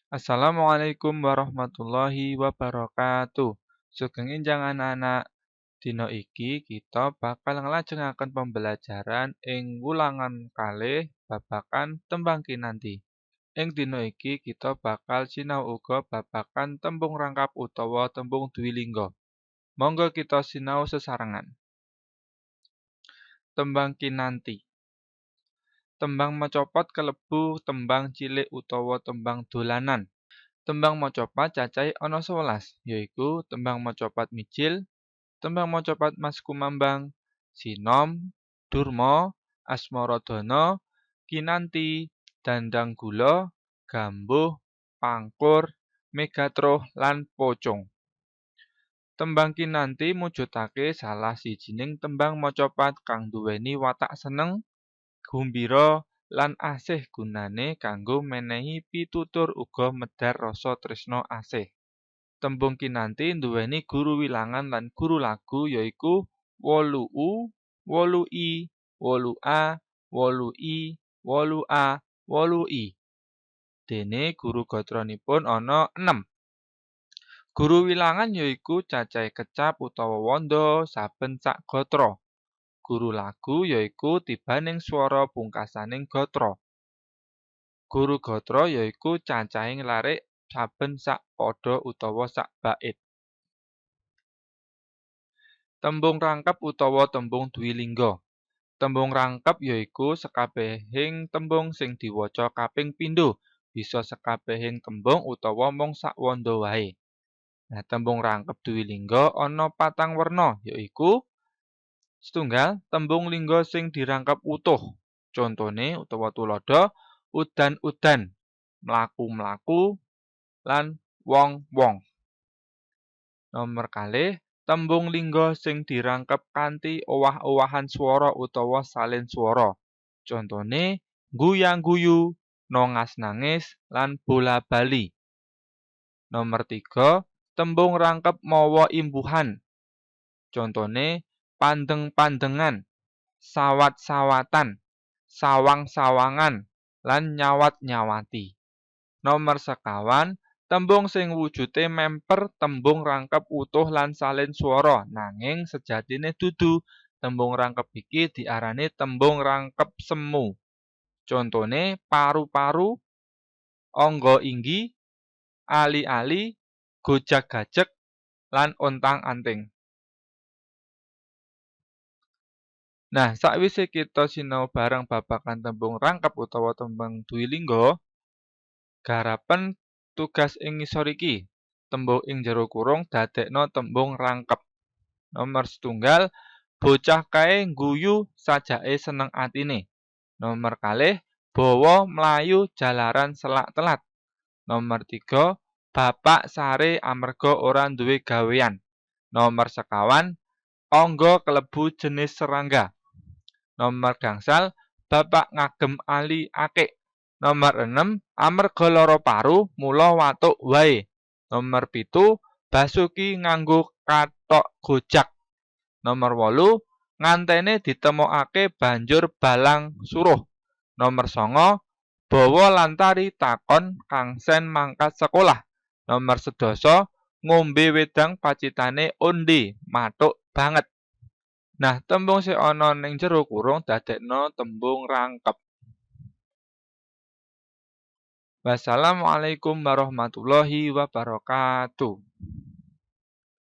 Assalamualaikum warahmatullahi wabarakatuh. Sugeng enjang anak-anak. Dina iki kita bakal nglajengaken pembelajaran ing wulangan kalih babagan tembang kinanti. Ing dina iki kita bakal sinau uga babagan tembung rangkap utawa tembung dwilingga. Monggo kita sinau sesarengan. Tembang kinanti. Tembang macapat kelebu tembang cilik utawa tembang dolanan. Tembang macapat cacahe ana 11, yaiku tembang macapat mijil, tembang macapat maskumambang, sinom, durma, asmaradana, kinanti, dandang gula, gambuh, pangkur, megatruh lan pocung. Tembang kinanti mujudake salah sijining tembang macapat kang nduweni watak seneng, gumbira lan asih gunane kanggo menehi pitutur uga medhar rasa tresna asih. Tembung kinanti nduweni guru wilangan lan guru lagu yaiku 8U, 8I, 8A, 8I, 8A, 8I. Dene guru gotranipun ana 6. Guru wilangan yaiku cacahe kecap utawa wanda saben sak gatra. Guru lagu yaiku tibaning swara pungkasaning gatra. Guru gatra yaiku cacahing larik saben sak pada utawa sak bait. Tembung rangkep utawa tembung dwilingga. Tembung rangkep yaiku sekabehing tembung sing diwaca kaping pindho, bisa sekabehing tembung utawa mung sakwanda wae. Nah, tembung rangkep dwilingga ana patang werna yaiku setunggal tembung lingga sing dirangkep utuh. Contone utawa tuladha udan-udan, mlaku-mlaku, lan wong-wong. Nomor kalih, tembung lingga sing dirangkep kanthi owah-owahan swara utawa salin swara. Contone guya-guyu, nongas-nangis, lan bola-bali. Nomor 3, tembung rangkep mawa imbuhan. Contone pandeng-pandengan, sawat-sawatan, sawang-sawangan, lan nyawat-nyawati. Nomor sekawan, tembung sing wujude memper tembung rangkep utuh lan salin swara, nanging sejatine dudu. Tembung rangkep iki diarani tembung rangkep semu. Contone paru-paru, angga inggi, ali-ali, gojag-gajeg, lan ontang-anting. Nah, sakwise kita sinau bareng babagan tembung rangkep utawa tembung dwilingga, garapen tugas ing ngisor iki. Tembung ing jero kurung dadekno tembung rangkep. Nomor setunggal, bocah kae ngguyu sajake seneng atine. Nomor kalih, bawa mlayu jalaran selak telat. Nomor 3, bapak sare amarga ora duwe gawean. Nomor sekawan, angga kelebu jenis serangga. Nomor gangsal, bapak ngagem ali akik. Nomor 6, amarga lara paru mula watuk wae. Nomor 7, Basuki nganggo kathok gojak. Nomor 8, ngantene ditemokake banjur balang suruh. Nomor 9, bawa lan tari takon kangsen mangkat sekolah. Nomor 10, ngombe wedang pacitane onde mathuk banget. Nah, tembung sing ana ning jero kurung dadekno tembung rangkep. Wassalamualaikum warahmatullahi wabarakatuh.